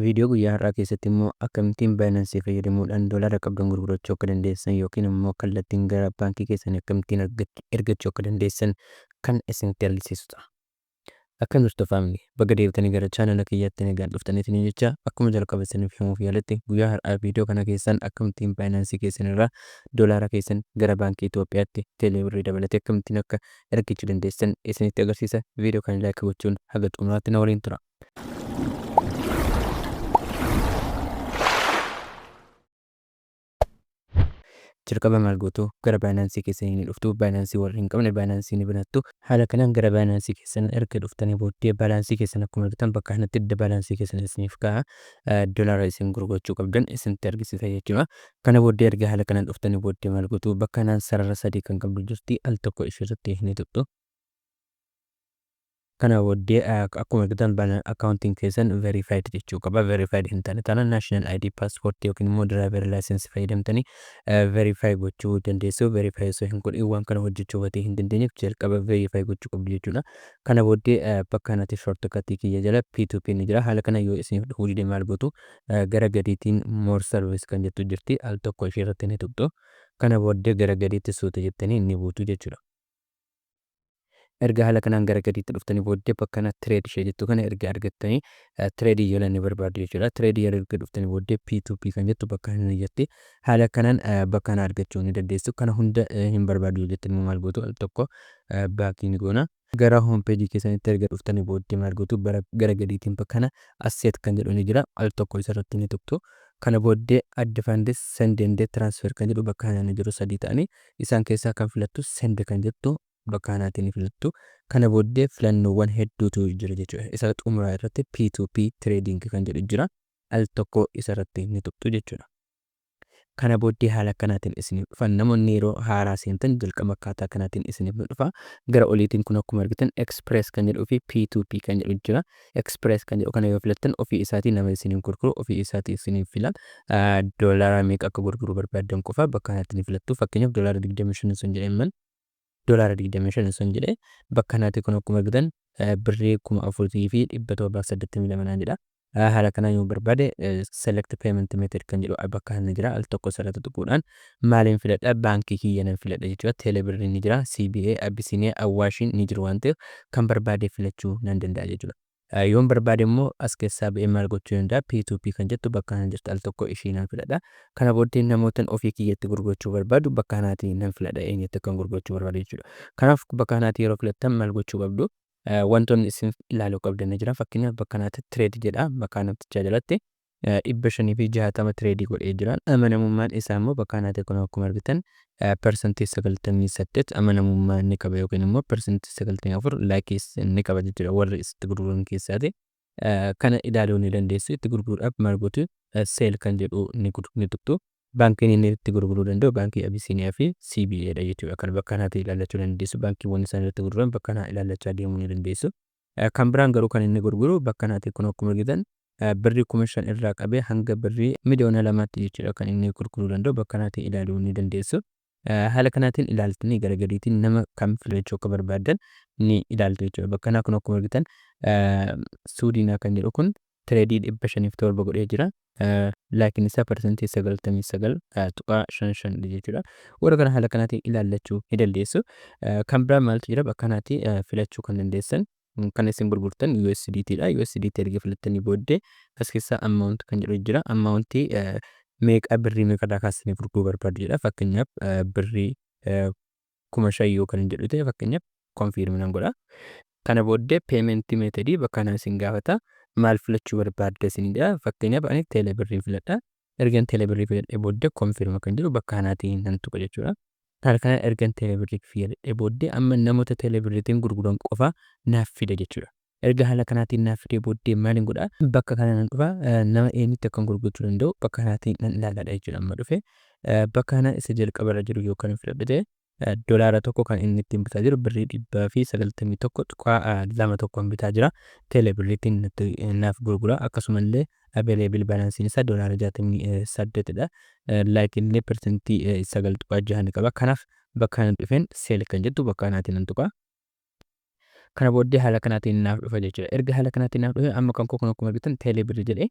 Viidiyoo guyyaa har'aa keessatti immoo akkamittiin Binance fayyadamuudhaan doolaara qabdan gurgurachuu akka dandeessan yookiin immoo kallattiin gara baankii keessanii akkamittiin ergachuu akka dandeessan kan isinitti argisiisu ta'a. Akkam jirtu family? Baga deebitanii gara chaanala kiyyaatti nagaan dhuftanii isiniin jecha, akkuma jalqaba isiniif himuuf yaaletti, guyyaa har'aa viidiyoo kana keessan akkamittiin Binance keessan irraa doolaara keessan gara baankii Itoophiyaatti teeleebirrii dabalatee akkamittiin akka ergachuu dandeessan isinitti agarsiisa. Viidiyoo kana like gochuun haga xumuraatti na waliin tura. Jalqaba maal gootu? Gara Binance keessanii ni dhuftu. Binance warri hin qabne Binance ni banattu. Haala kanaan gara Binance keessan erga dhuftanii booddee balaansii keessan akkuma argitan bakka kanatti edda balaansii keessan isiniif ka'a. Dolaara isin gurgurachuu qabdan isinitti argisiisa jechuudha. Kana booddee erga haala kanaan dhuftanii booddee maal gootu? Bakka kanaan sarara sadii kan qabdu jirti, al tokko isheerratti ni tuqxu. Kana booddee akkuma argitan akkaawuntiin keessan verified jechuu qaba. Verified hin taane taanaan national ID, passport yookiin immoo driver license fayyadamtanii verify gochuu dandeessu. Verify osoo hin godhin waan kana hojjechuu gatii hin dandeenyeef jalqaba verify gochuu qabdu jechuudha. Kana booddee bakka kanatti shortcut kiyya jala P2P ni jira. Haala kana yoo isiniif dhufuu dide maal gootu? Gara gadiitiin more service kan jettu jirti. Al tokko ishee irratti ni tuqxu. Kana booddee gara gadiitti suuta jettanii ni buutu jechuudha. Erga haala kanaan gara gadiitti dhuftanii booddee bakka kana trade ishee jettu kana erga argattanii trade jala ni barbaaddu jechuudha. Trade jala erga dhuftanii booddee P2P kan jettu bakka kana ni jirti. Haala kanaan bakka kana argachuu ni dandeessu. Kana hunda hin barbaaddu jettanii immoo maal gootu? Al tokko baakii ni goona. Gara home page keessanitti erga dhuftanii booddee maal gootu? Gara gadiitiin bakka kana asset kan jedhu ni jira. Al tokko isarratti ni tuqxu. Kana booddee add funds, send and transfer kan jedhu bakka kana ni jiru, sadii ta'anii isaan keessaa kan filattu send kan jettu bakka kanaatii ni filattu. Kana booddee filannoowwan hedduutu jira jechuudha. Isa xumuraa irratti P2P trading kan jedhu jira. Al tokko isarratti ni tuqxu jechuudha. Kana booddee haala akkanaatiin isiniif dhufa. Namoonni yeroo haaraa seentan jalqaba akkaataa kanaatiin isiniif ni dhufa. Gara oliitiin kun akkuma argitan Express kan jedhuu fi P2P kan jedhu jira. Express kan jedhu kana yoo filattan ofii isaatii nama isiniif gurguru ofii isaatii isiniif fila. Doolaara meeqa akka gurguruu barbaaddan qofa bakka kanatti ni filattu. Fakkeenyaaf doolaara 25 sun jedhee, doolaara 25 sun jedhee, bakka kanatti kun akkuma argitan birrii 4782 naan jedha. Haala kanaan yoo barbaade select payment method kan jedhu bakka kana jira. Al tokko sarara tuquudhaan maaliin filadha? Baankii kiyya nan filadha jechuudha. Teelebirriin ni jira, CBA, Abisiiniyaa, Awwaashiin ni jiru waan ta'eef kan barbaade filachuu nan danda'a jechuudha. Yoon barbaade immoo as keessaa ba'ee maal gochuu danda'a? P2P kan jettu bakka kana jirti, al tokko ishii nan filadha. Kana booddee namootan ofii kiyyatti gurgurachuu barbaadu bakka kanaatii nan filadha, eenyutti akkan gurgurachuu barbaadu jechuudha. Kanaaf bakka kanaatii yeroo filattan maal gochuu qabdu? Wantoonni isin ilaaluu qabdan ni jira. Fakkeenyaaf bakka kanatti trade jedha. Bakka namtichaa jalatti 560 trade godhee jira. Amanamummaan isaa immoo bakka kanatti kun akkuma argitan 98% amanamummaa ni qaba yookiin immoo 94% likeis ni qaba jechuudha warri isitti gurguran keessaati. Kana ilaaluu ni dandeessu. Itti gurguruudhaaf maal gootu? Sell kan jedhu ni tuqxu. Baankiin inni itti gurguruu danda'u baankii Abisiiniyaa fi CBA dha jechuudha. Kan bakka kanatti ilaallachuu dandeessu. Baankiiwwan isaan irratti gurguran bakka kanaa ilaallachaa deemuu ni dandeessu. Kan biraan garuu kan inni gurguru bakka kanatti kun akkuma argitan birrii 5000 irraa qabee hanga birrii 2,000,000tti jechuudha kan inni gurguruu danda'u, bakka kanatti ilaaluu ni dandeessu. Haala kanaatiin ilaaltanii gara gadiitiin nama kam filachuu akka barbaaddan ni ilaaltu jechuudha. Bakka kanaa kun akkuma argitan Suudiinaa kan jedhu kun trade 507 godhee jira. Likeiin isaa 99.55% jechuudha. Warra kana haala kanaatiin ilaallachuu ni dandeessu. Kan biraa maaltu jira? Bakka kanaatti filachuu kan dandeessan kan isin gurgurtan USDT dha. USDT erga filattanii booddee as keessaa amount kan jedhu jira. Amount meeqa, birrii meeqarraa kaasanii gurguruu barbaaddu jedha. Fakkeenyaaf birrii 5000 yoo kan jedhu ta'e, fakkeenyaaf confirm nan godha. Kana booddee payment method bakka kana isin gaafata. Maal filachuu barbaadda isin jedha. Fakkeenyaaf ani teele birrii filadha. Ergan teele birrii filadhee booddee confirm kan jedhu bakka kanaatiin nan tuqa jechuudha. Haala kanaan ergan teele birrii filadhee booddee amma namoota teele birriitiin gurguran qofa naaf fida jechuudha. Erga haala kanaatiin naaf fidee booddee maalin godha? Bakka kana nan dhufa, nama eenyutti akkan gurgurachuu danda'u bakka kanaatiin nan ilaalladha jechuudha. Amma dhufe bakka kana isa jalqabarra jiru yoo kan filadhu ta'e, dolaara tokko kan inni ittiin bitaa jiru birrii 191.21n bitaa jira. Teele birriitiin naaf gurgura. Akkasumallee available balansiin isaa dolaara 68dha. Like illee 9.6% ni qaba. Kanaaf bakka kana dhufeen sell kan jettu bakka kanaatiin nan tuqa. Kana booddee haala kanaatiin naaf dhufa jechuudha. Erga haala kanaatiin naaf dhufe, amma kan koo kun akkuma argitan teelee jedhee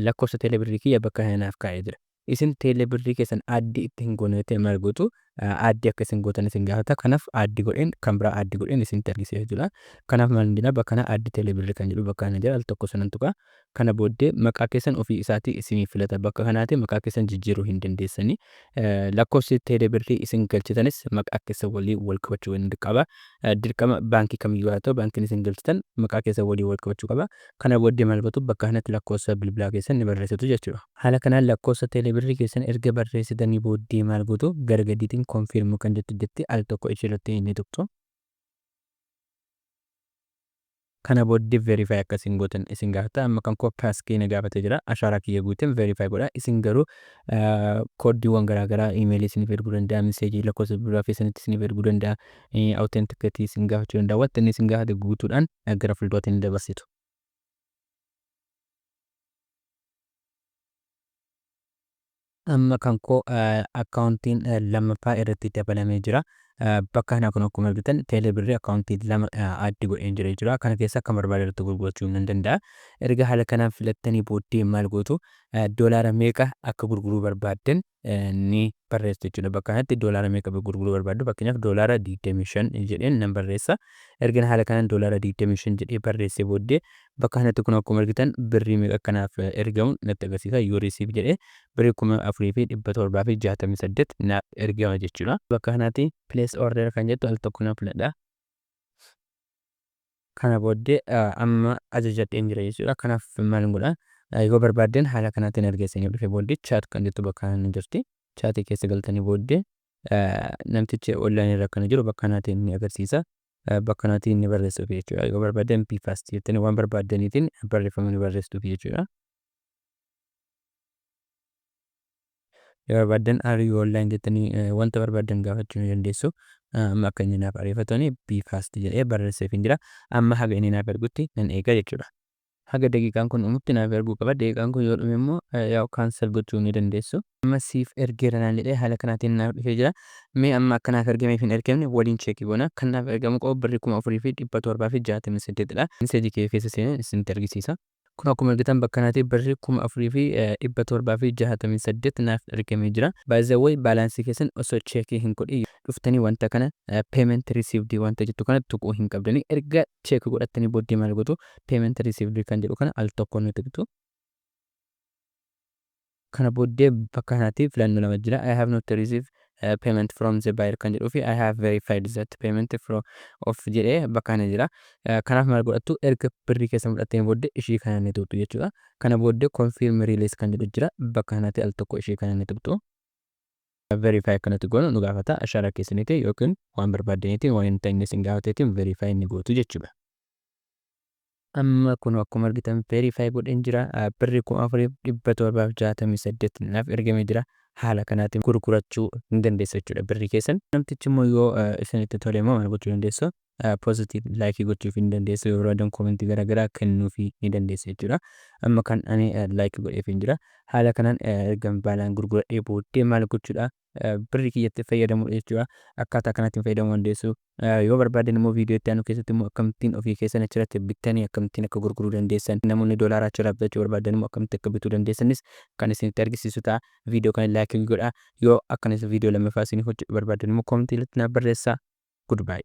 lakkoofsa teelee kiyya bakka kana naaf kaa'ee jira. Isin teelee birrii keessan add itti hin goone ta'e maal gootu? Add akka isin gootan isin gaafata. Kanaaf add godheen, kan biraa add godheen isinitti argisiisa jechuudha. Kanaaf maal jedha? Bakka kana add teelee birrii kan jedhu bakka kana jira, al tokko sanan tuqa. Kana booddee maqaa keessan ofii isaatii isinii filata. Bakka kanaati maqaa keessan jijjiiruu hin dandeessanii. Lakkoofsi teelee birrii isin galchitanis maqaa keessan walii wal qabachuu ni qaba. Dirqama baankii kamiyyuu haa ta'u, baankiin isin galchitan maqaa keessan walii wal qabachuu qaba. Kana booddee maal gootu? Bakka kanatti lakkoofsa bilbilaa keessan ni barreessitu jechuudha. Haala kanaan lakkoofsa teelee birrii keessan erga barreessitanii booddee maal gootu? Gara gadiitiin confirm kan jettu jetti, al tokko ishee ni tuqxu. Kana booddee verify akkasiin gootan isin gaafata. Amma kan koo passkey na gaafatee jira. Ashaaraa kiyya guuteen verify godha. Isin garuu kooddiiwwan garaagaraa iimeelii isiniif erguu danda'a, message lakkoofsa bilbilaa keessanitti isiniif erguu danda'a, authenticate isin gaafachuu danda'a. Wanta inni isin gaafate guutuudhaan gara fuulduraatti ni dabarsitu. Amma kan koo akkaawuntiin lammaffaa irratti dabalamee jira. Bakka kana kun akkuma argitan teelee birrii akkaawuntii lama add godheen jira jechuudha. Kana keessa akka barbaade irratti gurgurachuu nan danda'a. Erga haala kanaan filattanii booddee maal gootu? Doolaara meeqa akka gurguruu barbaaddan ni barreessitu jechuudha. Bakka kanatti doolaara meeqa gurguruu barbaaddu? Fakkeenyaaf doolaara 25 jedheen nan barreessa. Erga haala kanaan doolaara 25 jedhee barreessee booddee, bakka kanatti kun akkuma argitan birrii meeqa akkanaaf ergamu natti agarsiisa. You receive jedhee birrii 4768 naaf ergama jechuudha. Bakka kanatti place order kan jettu al tokko nan filadha. Kana booddee amma ajajadheen jira jechuudha. Kanaaf maal godha? Yoo barbaaddan haala kanaatiin erga isiniif dhufe booddee chat kan jettu bakka kana jirti. Chatii keessa galtanii booddee namtichi online irra akkana jiru bakka kanaatiin ni agarsiisa. Bakka kanaatiin ni barreessuuf jechuudha. Yoo barbaaddan be fast jettanii waan barbaaddaniitiin barreeffama ni barreessituuf jechuudha. Yoo barbaaddan "Are you online?" jettanii wanta barbaaddan gaafachuu ni dandeessu. Amma akka inni naaf ariifatanii "be fast" jedhee barreesseef hin jira. Amma haga inni naaf ergutti nan eega jechuudha. Haga daqiiqaan kun dhumutti naaf erguu qaba. Daqiiqaan kun yoo dhume immoo yaa'u cancel gochuu ni dandeessu. Amma siif ergeera naan jedhee haala kanaatiin naaf dhufee jira. Mee amma akka naaf ergameef hin ergamne waliin check goona. Kan naaf ergamu qabu birrii 4768dha. Message kee keessa seenee isinitti argisiisa. Kun akkuma argitan bakka kanatti birrii 4768 naaf ergamee jira. By the way, balance keessan osoo check hin godhin dhuftanii wanta kana payment received wanta jettu kana tuquu hin qabdanii. Erga check godhattanii booddee maal gootu? Payment received kan jedhu kana al tokko ni tuqxu. Kana booddee bakka kanatti filannoo lama jira. "I have not received payment from the buyer" kan jedhuu fi "I have verified that payment from of" jedhee bakka kana jira. Kanaaf maal godhattu? Erga birrii keessan fudhattanii booddee ishii kana ni tuqxu jechuudha. Kana booddee confirm release kan jedhu jira. Bakka kanatti al tokko ishii kana ni tuqxu. Verify akkanatti goonu nu gaafata. Ashaaraa keessaniitiin yookiin waan barbaaddaniitiin, waan hin ta'inne isin gaafateetiin verify ni gootu jechuudha. Amma kun akkuma argitan verify godheen jira. Birrii 4768 naaf ergamee jira. Haala kanaatiin gurgurachuu ni dandeessa jechuudha birrii keessan. Namtichi immoo yoo isinitti tole immoo maal gochuu dandeessu? Positive like gochuuf ni dandeessu. Yoo barbaadan comment garaagaraa kennuufii ni dandeessu jechuudha. Amma kan ani like godheef hin jira. Haala kanaan erga baalaan gurguradhee booddee maal gochuudha? Birrii kiyyatti fayyadamuudha jechuudha. Akkaataa kanaatiin fayyadamuu dandeessu. Yoo barbaadan immoo viidiyoo itti aanu keessatti immoo akkamittiin ofii keessan achirratti bittanii akkamittiin akka gurguruu dandeessan, namoonni doolaaraa achirraa bitachuu barbaadan immoo akkamitti akka bituu dandeessanis kan isinitti argisiisu ta'a. Viidiyoo kana like godhaa. Yoo akkanis viidiyoo lammaffaa isiniif hojjedhu barbaadan immoo comment irratti naaf barreessaa. Goodbye.